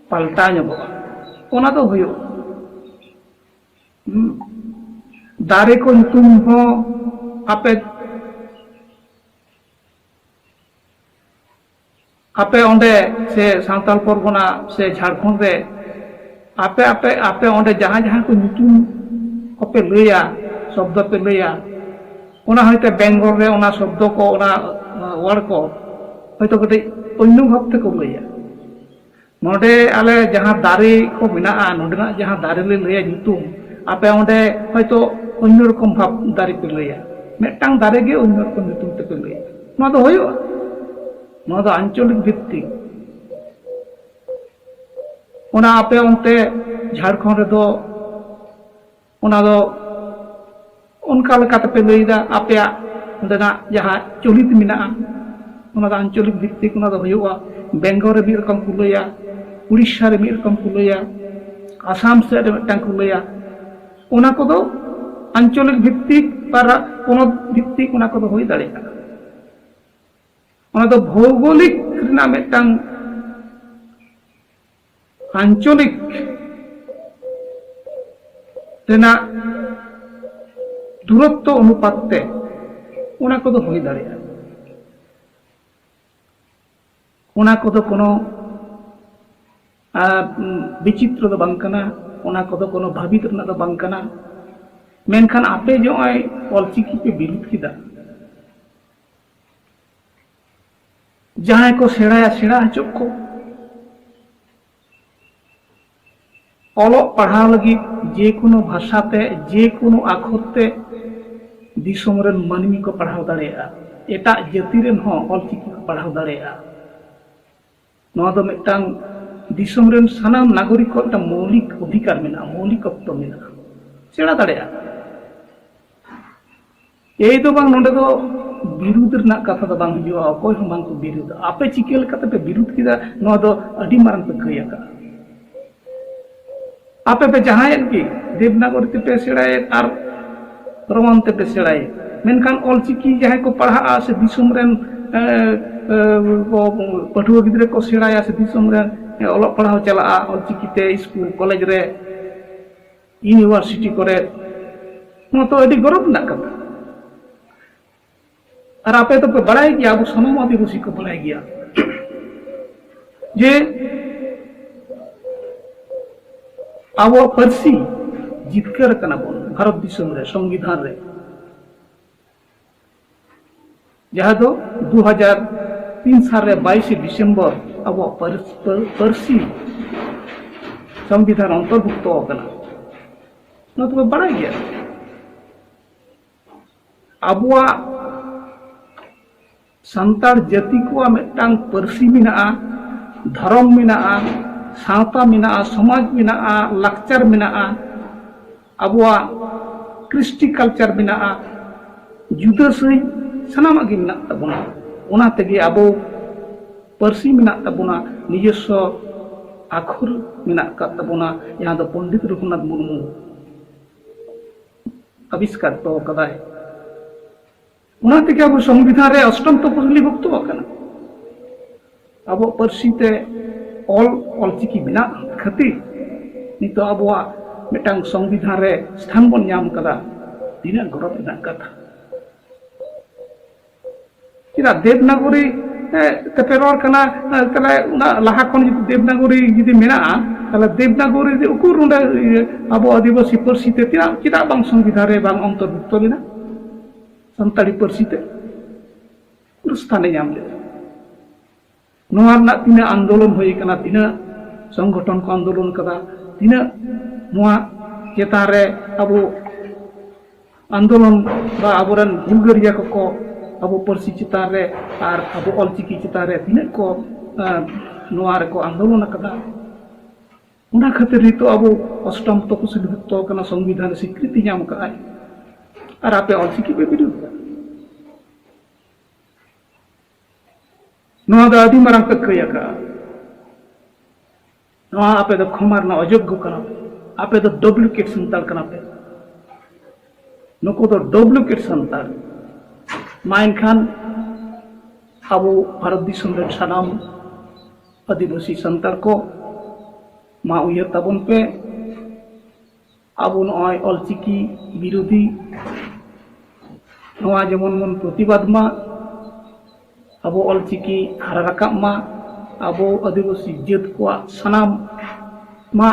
ᱯᱟᱞᱴᱟᱣ ᱧᱚᱜᱚᱜᱼᱟ᱾ ᱚᱱᱟ ᱫᱚ ᱦᱩᱭᱩᱜᱼᱟ᱾ ᱦᱩᱸ᱾ ᱫᱟᱨᱮ ᱠᱚ ᱧᱩᱛᱩᱢ ᱦᱚᱸ ᱟᱯᱮ ᱟᱯᱮ ᱚᱸᱰᱮ ᱥᱮ ᱥᱟᱱᱛᱟᱲ ᱯᱚᱨᱜᱚᱱᱟ ᱥᱮ ᱡᱷᱟᱲᱠᱷᱚᱸᱰ ᱨᱮ ᱟᱯᱮ, ᱟᱯᱮ, ᱟᱯᱮ ᱚᱸᱰᱮ ᱡᱟᱦᱟᱸ, ᱡᱟᱦᱟᱸ ᱠᱚ ᱧᱩᱛᱩᱢ ᱠᱚᱯᱮ ᱞᱟᱹᱭᱟ, ᱥᱚᱵᱫᱚ ᱯᱮ ᱞᱟᱹᱭᱟ, ᱚᱱᱟ ᱦᱚᱭᱛᱳ ᱵᱮᱝᱜᱚᱞ ᱨᱮ ᱚᱱᱟ ᱥᱚᱵᱫᱚ ᱠᱚ, ᱚᱱᱟ, ᱟᱸ, ᱣᱟᱨᱰ ᱠᱚ ᱦᱚᱭᱛᱳ ᱠᱟᱹᱴᱤᱡ ᱚᱱᱱᱚ ᱵᱷᱟᱵᱽ ᱛᱮᱠᱚ ᱞᱟᱹᱭᱟ᱾ ᱱᱚᱰᱮ ᱟᱞᱮ ᱡᱟᱦᱟᱸ ᱫᱟᱨᱮ ᱠᱚ ᱢᱮᱱᱟᱜᱼᱟ, ᱱᱚᱰᱮᱱᱟᱜ ᱡᱟᱦᱟᱸ ᱫᱟᱨᱮ ᱞᱮ ᱞᱟᱹᱭᱟ ᱧᱩᱛᱩᱢ, ᱟᱯᱮ ᱚᱸᱰᱮ ᱦᱚᱭᱛᱳ ᱚᱱᱭᱚ ᱨᱚᱠᱚᱢ ᱵᱷᱟᱵ ᱫᱟᱨᱮ ᱯᱮ ᱞᱟᱹᱭᱟ, ᱢᱤᱫᱴᱟᱝ ᱫᱟᱨᱮ ᱜᱮ ᱚᱱᱭᱚ ᱨᱚᱠᱚᱢ ᱧᱩᱛᱩᱢ ᱛᱮᱯᱮ ᱞᱟᱹᱭᱟ᱾ ᱱᱚᱣᱟ ᱫᱚ ᱦᱩᱭᱩᱜᱼᱟ? ᱱᱚᱣᱟ ᱫᱚ ᱟᱧᱪᱚᱞᱤᱠ ᱵᱷᱤᱛᱛᱤᱠ᱾ ᱚᱱᱟ ᱟᱯᱮ ᱚᱱᱛᱮ ᱡᱷᱟᱲᱠᱷᱚᱸᱰ ᱨᱮᱫᱚ ᱚᱱᱟ ᱫᱚ ᱚᱱᱠᱟ ᱞᱮᱠᱟ ᱛᱮᱯᱮ ᱞᱟᱹᱭᱫᱟ, ᱟᱯᱮᱭᱟᱜ ᱚᱸᱰᱮᱱᱟᱜ ᱡᱟᱦᱟᱸ ᱪᱚᱞᱤᱛ ᱢᱮᱱᱟᱜᱼᱟ, ᱚᱱᱟ ᱫᱚ ᱟᱧᱪᱚᱞᱤᱠ ᱵᱷᱤᱛᱛᱤᱠ ᱚᱱᱟ ᱫᱚ ᱦᱩᱭᱩᱜᱼᱟ᱾ ᱵᱮᱝᱜᱚᱞ ᱨᱮ ᱢᱤᱫ ᱨᱚᱠᱚᱢ ᱠᱚ ᱞᱟᱹᱭᱟ, ᱩᱲᱤᱥᱥᱟ ᱨᱮ ᱢᱤᱫ ᱨᱚᱠᱚᱢ ᱠᱚ ᱞᱟᱹᱭᱟ, ᱟᱥᱟᱢ ᱥᱮᱫ ᱨᱮ ᱢᱤᱫᱴᱟᱝ ᱠᱚ ᱞᱟᱹᱭᱟ᱾ ᱚᱱᱟ ᱠᱚᱫᱚ ᱟᱧᱪᱚᱞᱤᱠ ᱵᱷᱤᱛᱛᱤᱠ ᱵᱟ ᱯᱚᱱᱚᱛ ᱵᱷᱤᱛᱛᱤᱠ ᱚᱱᱟ ᱠᱚᱫᱚ ᱦᱩᱭ ᱫᱟᱲᱮᱭᱟᱜᱼᱟ᱾ ᱚᱱᱟ ᱫᱚ ᱵᱷᱳᱜᱳᱞᱤᱠ ᱨᱮᱱᱟᱜ ᱢᱤᱫᱴᱟᱝ ᱟᱧᱪᱚᱞᱤᱠ ᱨᱮᱱᱟᱜ ᱫᱩᱨᱚᱛᱛᱚ ᱚᱱᱩᱯᱟᱛ ᱛᱮ ᱚᱱᱟ ᱠᱚᱫᱚ ᱦᱩᱭ ᱫᱟᱲᱮᱭᱟᱜᱼᱟ᱾ ᱚᱱᱟ ᱠᱚᱫᱚ ᱠᱳᱱᱳ, ᱟᱨ, ᱩᱢ, ᱵᱤᱪᱤᱛᱨᱚ ᱫᱚ ᱵᱟᱝ ᱠᱟᱱᱟ, ᱚᱱᱟ ᱠᱚᱫᱚ ᱠᱳᱱᱳ ᱵᱷᱟᱹᱵᱤᱛ ᱨᱮᱱᱟᱜ ᱫᱚ ᱵᱟᱝ ᱠᱟᱱᱟ᱾ ᱢᱮᱱᱠᱷᱟᱱ ᱟᱯᱮ ᱡᱮ ᱱᱚᱜᱼᱚᱭ ᱚᱞᱪᱤᱠᱤ ᱯᱮ ᱵᱤᱨᱩᱫᱷ ᱠᱮᱫᱟ, ᱡᱟᱦᱟᱸᱭ ᱠᱚ ᱥᱮᱬᱟᱭᱟ, ᱥᱮᱬᱟ ᱦᱚᱪᱚᱜ ᱠᱚ᱾ ᱚᱞᱚᱜ ᱯᱟᱲᱦᱟᱣ ᱞᱟᱹᱜᱤᱫ ᱡᱮᱠᱳᱱᱳ ᱵᱷᱟᱥᱟ ᱛᱮ, ᱡᱮᱠᱳᱱᱳ ᱟᱠᱷᱚᱨ ᱛᱮ ᱫᱤᱥᱚᱢ ᱨᱮᱱ ᱢᱟᱹᱱᱢᱤ ᱠᱚ ᱯᱟᱲᱦᱟᱣ ᱫᱟᱲᱮᱭᱟᱜᱼᱟ, ᱮᱴᱟᱜ ᱡᱟᱹᱛᱤ ᱨᱮᱱ ᱦᱚᱸ ᱚᱞᱪᱤᱠᱤ ᱠᱚ ᱯᱟᱲᱦᱟᱣ ᱫᱟᱲᱮᱭᱟᱜᱼᱟ᱾ ᱱᱚᱣᱟ ᱫᱚ ᱢᱤᱫᱴᱟᱝ ᱫᱤᱥᱚᱢ ᱨᱮᱱ ᱥᱟᱱᱟᱢ ᱱᱟᱜᱚᱨᱤᱠ ᱠᱚᱣᱟᱜ ᱢᱤᱫᱴᱟᱝ ᱢᱳᱣᱞᱤᱠ ᱚᱫᱷᱤᱠᱟᱨ ᱢᱮᱱᱟᱜᱼᱟ, ᱢᱳᱣᱞᱤᱠᱚᱛᱛᱚ ᱢᱮᱱᱟᱜᱼᱟ, ᱥᱮᱬᱟ ᱫᱟᱲᱮᱭᱟᱜᱼᱟ᱾ ᱮᱭ ᱫᱚ ᱵᱟᱝ, ᱱᱚᱰᱮ ᱫᱚ ᱵᱤᱨᱩᱫᱷ ᱨᱮᱱᱟᱜ ᱠᱟᱛᱷᱟ ᱫᱚ ᱵᱟᱝ ᱦᱤᱡᱩᱜᱼᱟ, ᱚᱠᱚᱭ ᱦᱚᱸ ᱵᱟᱝ ᱠᱚ ᱵᱤᱨᱩᱫᱷᱟ᱾ ᱟᱯᱮ ᱪᱤᱠᱟᱹ ᱞᱮᱠᱟᱛᱮ ᱯᱮ ᱵᱤᱨᱩᱫᱷ ᱠᱮᱫᱟ, ᱱᱚᱣᱟ ᱫᱚ ᱟᱹᱰᱤ ᱢᱟᱨᱟᱝ ᱯᱮ ᱠᱟᱹᱭ ᱟᱠᱟᱫᱼᱟ᱾ ᱟᱯᱮ ᱯᱮ ᱡᱟᱦᱟᱸᱭᱮᱫ ᱜᱮ, ᱫᱮᱵᱽᱱᱟᱜᱚᱨᱤ ᱛᱮᱯᱮ ᱥᱮᱬᱟᱭᱮᱫ ᱟᱨ ᱨᱳᱢᱟᱱ ᱛᱮᱯᱮ ᱥᱮᱬᱟᱭᱮᱫ, ᱢᱮᱱᱠᱷᱟᱱ ᱚᱞᱪᱤᱠᱤ ᱡᱟᱦᱟᱸᱭ ᱠᱚ ᱯᱟᱲᱦᱟᱜᱼᱟ ᱥᱮ ᱫᱤᱥᱚᱢ ᱨᱮᱱ, ᱮ, ᱮ, ᱠᱚ, ᱯᱟᱹᱴᱷᱩᱣᱟᱹ ᱜᱤᱫᱽᱨᱟᱹ ᱠᱚ ᱥᱮᱬᱟᱭᱟ ᱥᱮ ᱫᱤᱥᱚᱢ ᱨᱮᱱ, ᱮ, ᱚᱞᱚᱜ ᱯᱟᱲᱦᱟᱣ ᱪᱟᱞᱟᱜᱼᱟ ᱚᱞᱪᱤᱠᱤ ᱛᱮ ᱥᱠᱩᱞ ᱠᱚᱞᱮᱡᱽ ᱨᱮ, ᱤᱭᱩᱱᱤᱵᱷᱟᱨᱥᱤᱴᱤ ᱠᱚᱨᱮ, ᱱᱚᱣᱟ ᱛᱚ ᱟᱹᱰᱤ ᱜᱚᱨᱚᱵᱽ ᱨᱮᱱᱟᱜ ᱠᱟᱛᱷᱟ᱾ ᱟᱨ ᱟᱯᱮ ᱫᱚᱯᱮ ᱵᱟᱲᱟᱭ ᱜᱮᱭᱟ, ᱟᱵᱚ ᱥᱟᱱᱟᱢ ᱟᱹᱫᱤᱵᱟᱹᱥᱤ ᱠᱚ ᱵᱟᱲᱟᱭ ᱜᱮᱭᱟ ᱡᱮ ᱟᱵᱚᱣᱟᱜ ᱯᱟᱹᱨᱥᱤ ᱡᱤᱛᱠᱟᱹᱨ ᱠᱟᱱᱟ ᱵᱚᱱ ᱵᱷᱟᱨᱚᱛ ᱫᱤᱥᱚᱢ ᱨᱮ, ᱥᱚᱝᱵᱤᱫᱷᱟᱱ ᱨᱮ, ᱡᱟᱦᱟᱸ ᱫᱚ ᱫᱩ ᱦᱟᱡᱟᱨ ᱛᱤᱱ ᱥᱟᱞ ᱨᱮ ᱵᱟᱭᱤᱥᱮ ᱰᱤᱥᱮᱢᱵᱚᱨ ᱟᱵᱚᱣᱟᱜ ᱯᱟᱹᱨᱥ-, ᱯᱟᱹ-, ᱯᱟᱹᱨᱥᱤ ᱥᱚᱝᱵᱤᱫᱷᱟᱱ ᱚᱱᱛᱚᱨᱵᱷᱩᱠᱛᱚ ᱟᱠᱟᱱᱟ᱾ ᱱᱚᱣᱟ ᱫᱚᱯᱮ ᱵᱟᱲᱟᱭ ᱜᱮᱭᱟ᱾ ᱟᱵᱚᱣᱟᱜ ᱥᱟᱱᱛᱟᱲ ᱡᱟᱹᱛᱤ ᱠᱚᱣᱟᱜ ᱢᱤᱫᱴᱟᱝ ᱯᱟᱹᱨᱥᱤ ᱢᱮᱱᱟᱜᱼᱟ, ᱫᱷᱚᱨᱚᱢ ᱢᱮᱱᱟᱜᱼᱟ, ᱥᱟᱶᱛᱟ ᱢᱮᱱᱟᱜᱼᱟ, ᱥᱚᱢᱟᱡᱽ ᱢᱮᱱᱟᱜᱼᱟ, ᱞᱟᱠᱪᱟᱨ ᱢᱮᱱᱟᱜᱼᱟ, ᱟᱵᱚᱣᱟᱜ ᱠᱨᱤᱥᱴᱤ ᱠᱟᱞᱪᱟᱨ ᱢᱮᱱᱟᱜᱼᱟ, ᱡᱩᱫᱟᱹ ᱥᱟᱹᱦᱤᱡ ᱥᱟᱱᱟᱢᱟᱜ ᱜᱮ ᱢᱮᱱᱟᱜ ᱛᱟᱵᱚᱱᱟ᱾ ᱚᱱᱟ ᱛᱮᱜᱮ ᱟᱵᱚ ᱯᱟᱹᱨᱥᱤ ᱢᱮᱱᱟᱜ ᱛᱟᱵᱚᱱᱟ, ᱱᱤᱡᱚᱥᱥᱚ ᱟᱠᱷᱚᱨ ᱢᱮᱱᱟᱜ ᱟᱠᱟᱫ ᱛᱟᱵᱚᱱᱟ, ᱡᱟᱦᱟᱸ ᱫᱚ ᱯᱚᱱᱰᱤᱛ ᱨᱚᱜᱷᱩᱱᱟᱛᱷ ᱢᱩᱨᱢᱩ ᱟᱵᱤᱥᱠᱟᱨ ᱦᱚᱴᱚ ᱠᱟᱫᱟᱭ᱾ ᱚᱱᱟ ᱛᱮᱜᱮ ᱟᱵᱚ ᱥᱚᱝᱵᱤᱫᱷᱟᱱ ᱨᱮ ᱚᱥᱴᱚᱢ ᱛᱚᱯᱚᱥᱤᱞᱤ ᱵᱷᱩᱠᱛᱚ ᱟᱠᱟᱱᱟ᱾ ᱟᱵᱚᱣᱟᱜ ᱯᱟᱹᱨᱥᱤ ᱛᱮ ᱚᱞ, ᱚᱞᱪᱤᱠᱤ ᱢᱮᱱᱟᱜ ᱠᱷᱟᱹᱛᱤᱨ ᱱᱤᱛᱚᱜ ᱟᱵᱚᱣᱟᱜ ᱢᱤᱫᱴᱟᱝ ᱥᱚᱝᱵᱤᱫᱷᱟᱱ ᱨᱮ ᱥᱛᱷᱟᱱ ᱵᱚᱱ ᱧᱟᱢ ᱠᱟᱫᱟ᱾ ᱛᱤᱱᱟᱹᱜ ᱜᱚᱨᱚᱵᱽ ᱨᱮᱱᱟᱜ ᱠᱟᱛᱷᱟ᱾ ᱪᱮᱫᱟᱜ ᱫᱮᱵᱽᱱᱟᱜᱚᱨᱤ, ᱮ, ᱛᱮᱯᱮ ᱨᱚᱲ ᱠᱟᱱᱟ? ᱮ, ᱛᱟᱦᱞᱮ ᱚᱱᱟ ᱞᱟᱦᱟ ᱠᱷᱚᱱ ᱡᱩᱫᱤ ᱫᱮᱵᱽᱱᱟᱜᱚᱨᱤ ᱡᱩᱫᱤ ᱢᱮᱱᱟᱜᱼᱟ, ᱛᱟᱦᱞᱮ ᱫᱮᱵᱽᱱᱟᱜᱚᱨᱤ ᱫᱚ ᱩᱠᱩᱨ ᱱᱚᱰᱮ, ᱤᱭᱟᱹ, ᱟᱵᱚ ᱟᱹᱫᱤᱵᱟᱹᱥᱤ ᱯᱟᱹᱨᱥᱤ ᱛᱮ ᱪᱮᱫᱟᱜ, ᱪᱮᱫᱟᱜ ᱵᱟᱝ ᱥᱚᱝᱵᱤᱫᱷᱟᱱ ᱨᱮ ᱵᱟᱝ ᱚᱱᱛᱚᱨᱵᱷᱩᱠᱛᱚ ᱞᱮᱱᱟ ᱥᱟᱱᱛᱟᱲᱤ ᱯᱟᱹᱨᱥᱤ ᱛᱮ? ᱩᱠᱩᱨ ᱥᱛᱷᱟᱱᱮ ᱧᱟᱢ ᱞᱮᱫᱟ? ᱱᱚᱣᱟ ᱨᱮᱱᱟᱜ ᱛᱤᱱᱟᱹᱜ ᱟᱱᱫᱳᱞᱚᱱ ᱦᱩᱭ ᱠᱟᱱᱟ, ᱛᱤᱱᱟᱹᱜ ᱥᱚᱝᱜᱚᱴᱷᱚᱱ ᱠᱚ ᱟᱱᱫᱳᱞᱚᱱ ᱠᱟᱫᱟ, ᱛᱤᱱᱟᱹᱜ ᱱᱚᱣᱟ ᱪᱮᱛᱟᱱ ᱨᱮ ᱟᱵᱚ ᱟᱱᱫᱳᱞᱚᱱ ᱵᱟ ᱟᱵᱚᱨᱮᱱ ᱦᱩᱞᱜᱟᱹᱨᱤᱭᱟᱹ ᱠᱚᱠᱚ ᱟᱵᱚ ᱯᱟᱹᱨᱥᱤ ᱪᱮᱛᱟᱱ ᱨᱮ ᱟᱨ ᱟᱵᱚ ᱚᱞᱪᱤᱠᱤ ᱪᱮᱛᱟᱱ ᱨᱮ ᱛᱤᱱᱟᱹᱜ ᱠᱚ, ᱮᱸ, ᱱᱚᱣᱟ ᱨᱮᱠᱚ ᱟᱱᱫᱳᱞᱚᱱ ᱟᱠᱟᱫᱟ᱾ ᱚᱱᱟ ᱠᱷᱟᱹᱛᱤᱨ ᱱᱤᱛᱚᱜ ᱟᱵᱚ ᱚᱥᱴᱚᱢ ᱛᱚᱯᱚᱥᱤᱞᱤ ᱵᱷᱩᱠᱛᱚ ᱟᱠᱟᱱᱟ, ᱥᱚᱝᱵᱤᱫᱷᱟᱱ ᱨᱮ ᱥᱤᱠᱨᱤᱛᱤ ᱧᱟᱢ ᱟᱠᱟᱫᱟᱭ, ᱟᱨ ᱟᱯᱮ ᱚᱞᱪᱤᱠᱤ ᱯᱮ ᱵᱤᱨᱩᱫᱷ ᱮᱫᱟ᱾ ᱱᱚᱣᱟ ᱫᱚ ᱟᱹᱰᱤ ᱢᱟᱨᱟᱝ ᱯᱮ ᱠᱟᱹᱭ ᱟᱠᱟᱫᱼᱟ᱾ ᱱᱚᱣᱟ ᱟᱯᱮ ᱫᱚ ᱠᱷᱚᱢᱟ ᱨᱮᱱᱟᱜ ᱚᱡᱳᱜᱽᱜᱚ ᱠᱟᱱᱟ ᱯᱮ᱾ ᱟᱯᱮ ᱫᱚ ᱰᱩᱯᱞᱤᱠᱮᱴ ᱥᱟᱱᱛᱟᱲ ᱠᱟᱱᱟ ᱯᱮ᱾ ᱱᱩᱠᱩ ᱫᱚ ᱰᱩᱯᱞᱤᱠᱮᱴ ᱥᱟᱱᱛᱟᱲ᱾ ᱢᱟ ᱮᱱᱠᱷᱟᱱ ᱟᱵᱚ ᱵᱷᱟᱨᱚᱛ ᱫᱤᱥᱚᱢ ᱨᱮᱱ ᱥᱟᱱᱟᱢ ᱟᱹᱫᱤᱵᱟᱹᱥᱤ ᱥᱟᱱᱛᱟᱲ ᱠᱚ, ᱢᱟ ᱩᱭᱦᱟᱹᱨ ᱛᱟᱵᱚᱱ ᱯᱮ, ᱟᱵᱚ ᱱᱚᱜᱼᱚᱭ ᱚᱞᱪᱤᱠᱤ ᱵᱤᱨᱳᱫᱷᱤ ᱱᱚᱣᱟ ᱡᱮᱢᱚᱱ ᱵᱚᱱ ᱯᱨᱚᱛᱤᱵᱟᱫ ᱢᱟ, ᱟᱵᱚ ᱚᱞᱪᱤᱠᱤ ᱦᱟᱨᱟ ᱨᱟᱠᱟᱵ ᱢᱟ, ᱟᱵᱚ ᱟᱹᱫᱤᱵᱟᱹᱥᱤ ᱡᱟᱹᱛ ᱠᱚᱣᱟᱜ ᱥᱟᱱᱟᱢ ᱢᱟ,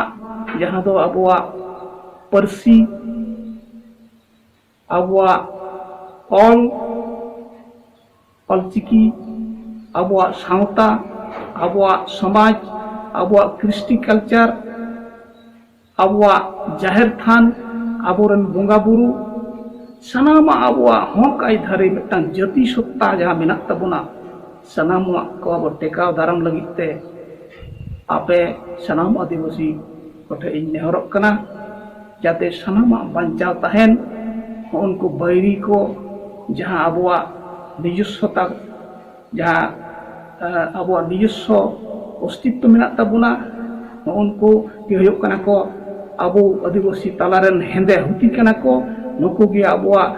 ᱡᱟᱦᱟᱸ ᱫᱚ ᱟᱵᱚᱣᱟᱜ ᱯᱟᱹᱨᱥᱤ, ᱟᱵᱚᱣᱟᱜ ᱚᱞ, ᱚᱞᱪᱤᱠᱤ, ᱟᱵᱚᱣᱟᱜ ᱥᱟᱶᱛᱟ, ᱟᱵᱚᱣᱟᱜ ᱥᱚᱢᱟᱡᱽ, ᱟᱵᱚᱣᱟᱜ ᱠᱨᱤᱥᱴᱤ ᱠᱟᱞᱪᱟᱨ, ᱟᱵᱚᱣᱟᱜ ᱡᱟᱦᱮᱨ ᱛᱷᱟᱱ, ᱟᱵᱚᱨᱮᱱ ᱵᱚᱸᱜᱟ ᱵᱩᱨᱩ, ᱥᱟᱱᱟᱢᱟᱜ ᱟᱵᱚᱣᱟᱜ ᱦᱚᱸᱠ ᱟᱹᱭᱫᱟᱹᱨᱤ ᱢᱤᱫᱴᱟᱝ ᱡᱟᱹᱛᱤ ᱥᱚᱛᱛᱟ ᱡᱟᱦᱟᱸ ᱢᱮᱱᱟᱜ ᱛᱟᱵᱚᱱᱟ, ᱥᱟᱱᱟᱢᱟᱜ ᱠᱚ ᱟᱵᱚ ᱴᱮᱠᱟᱣ ᱫᱟᱨᱟᱢ ᱞᱟᱹᱜᱤᱫ ᱛᱮ ᱟᱯᱮ ᱥᱟᱱᱟᱢ ᱟᱹᱫᱤᱵᱟᱹᱥᱤ ᱠᱚᱴᱷᱮᱱ ᱤᱧ ᱱᱮᱦᱚᱨᱚᱜ ᱠᱟᱱᱟ, ᱡᱟᱛᱮ ᱥᱟᱱᱟᱢᱟᱜ ᱵᱟᱧᱪᱟᱣ ᱛᱟᱦᱮᱱ᱾ ᱦᱚᱸᱜᱼᱚ ᱱᱩᱠᱩ ᱵᱟᱹᱭᱨᱤ ᱠᱚ ᱡᱟᱦᱟᱸ ᱟᱵᱚᱣᱟᱜ ᱱᱤᱡᱚᱥᱥᱚᱛᱟ, ᱡᱟᱦᱟᱸ, ᱮ, ᱟᱵᱚᱣᱟᱜ ᱱᱤᱡᱚᱥᱥᱚ ᱚᱥᱛᱤᱛᱛᱚ ᱢᱮᱱᱟᱜ ᱛᱟᱵᱚᱱᱟ, ᱱᱩᱜᱼᱩ ᱱᱩᱠᱩ ᱜᱮ ᱦᱩᱭᱩᱜ ᱠᱟᱱᱟ ᱠᱚ ᱟᱵᱚ ᱟᱹᱫᱤᱵᱟᱹᱥᱤ ᱛᱟᱞᱟᱨᱮᱱ ᱦᱮᱸᱫᱮ ᱦᱩᱛᱤ ᱠᱟᱱᱟ ᱠᱚ᱾ ᱱᱩᱠᱩ ᱜᱮ ᱟᱵᱚᱣᱟᱜ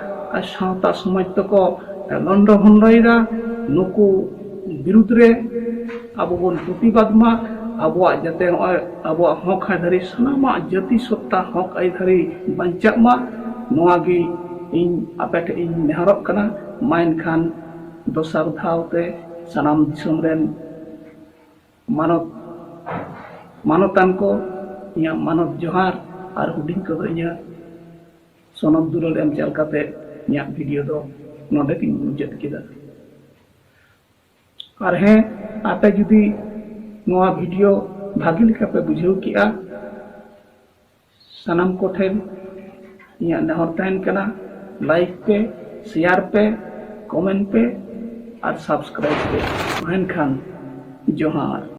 ᱥᱟᱶᱛᱟ ᱥᱚᱢᱟᱡᱽ ᱫᱚᱠᱚ ᱞᱚᱱᱰᱚ ᱵᱷᱚᱱᱰᱚᱭᱮᱫᱟ᱾ ᱱᱩᱠᱩ ᱵᱤᱨᱩᱫᱽ ᱨᱮ ᱟᱵᱚ ᱵᱚᱱ ᱯᱨᱚᱛᱤᱵᱟᱫᱽ ᱢᱟ, ᱟᱵᱚᱣᱟᱜ ᱡᱟᱛᱮ ᱱᱚᱜᱼᱚᱭ ᱟᱵᱚᱣᱟᱜ ᱦᱚᱸᱠ ᱟᱹᱭᱫᱟᱹᱨᱤ ᱥᱟᱱᱟᱢᱟᱜ ᱡᱟᱹᱛᱤ ᱥᱚᱛᱛᱟ ᱦᱚᱸᱠ ᱟᱹᱭᱫᱟᱹᱨᱤ ᱵᱟᱧᱪᱟᱜ ᱢᱟ, ᱱᱚᱣᱟ ᱜᱮ ᱤᱧ ᱟᱯᱮ ᱴᱷᱮᱱ ᱤᱧ ᱱᱮᱦᱚᱨᱚᱜ ᱠᱟᱱᱟ᱾ ᱢᱟ ᱮᱱᱠᱷᱟᱱ ᱫᱚᱥᱟᱨ ᱫᱷᱟᱣ ᱛᱮ ᱥᱟᱱᱟᱢ ᱫᱤᱥᱚᱢ ᱨᱮᱱ ᱢᱟᱱᱚᱛ, ᱢᱟᱱᱚᱛᱟᱱ ᱠᱚ ᱤᱧᱟᱹᱜ ᱢᱟᱱᱚᱛ ᱡᱚᱦᱟᱨ, ᱟᱨ ᱦᱩᱰᱤᱧ ᱠᱚᱫᱚ ᱤᱧᱟᱹᱜ ᱥᱚᱱᱚᱛ ᱫᱩᱞᱟᱹᱲ ᱮᱢ ᱪᱟᱞ ᱠᱟᱛᱮ ᱤᱧᱟᱹᱜ ᱵᱷᱤᱰᱤᱭᱳ ᱫᱚ ᱱᱚᱰᱮ ᱜᱤᱧ ᱢᱩᱪᱟᱹᱫ ᱠᱮᱫᱟ᱾ ᱟᱨ ᱦᱮᱸ, ᱟᱯᱮ ᱡᱩᱫᱤ ᱱᱚᱣᱟ ᱵᱷᱤᱰᱤᱭᱳ ᱵᱷᱟᱜᱮ ᱞᱮᱠᱟ ᱯᱮ ᱵᱩᱡᱷᱟᱹᱣ ᱠᱮᱜᱼᱟ, ᱥᱟᱱᱟᱢ ᱠᱚᱴᱷᱮᱱ ᱤᱧᱟᱹᱜ ᱱᱮᱦᱚᱨ ᱛᱟᱦᱮᱱ ᱠᱟᱱᱟ, ᱞᱟᱭᱤᱠ ᱯᱮ, ᱥᱮᱭᱟᱨ ᱯᱮ, ᱠᱚᱢᱮᱱᱴ ᱯᱮ ᱟᱨ ᱥᱟᱵᱥᱠᱨᱟᱭᱤᱵ ᱯᱮ᱾ ᱢᱮᱱᱠᱷᱟᱱ ᱡᱚᱦᱟᱨ᱾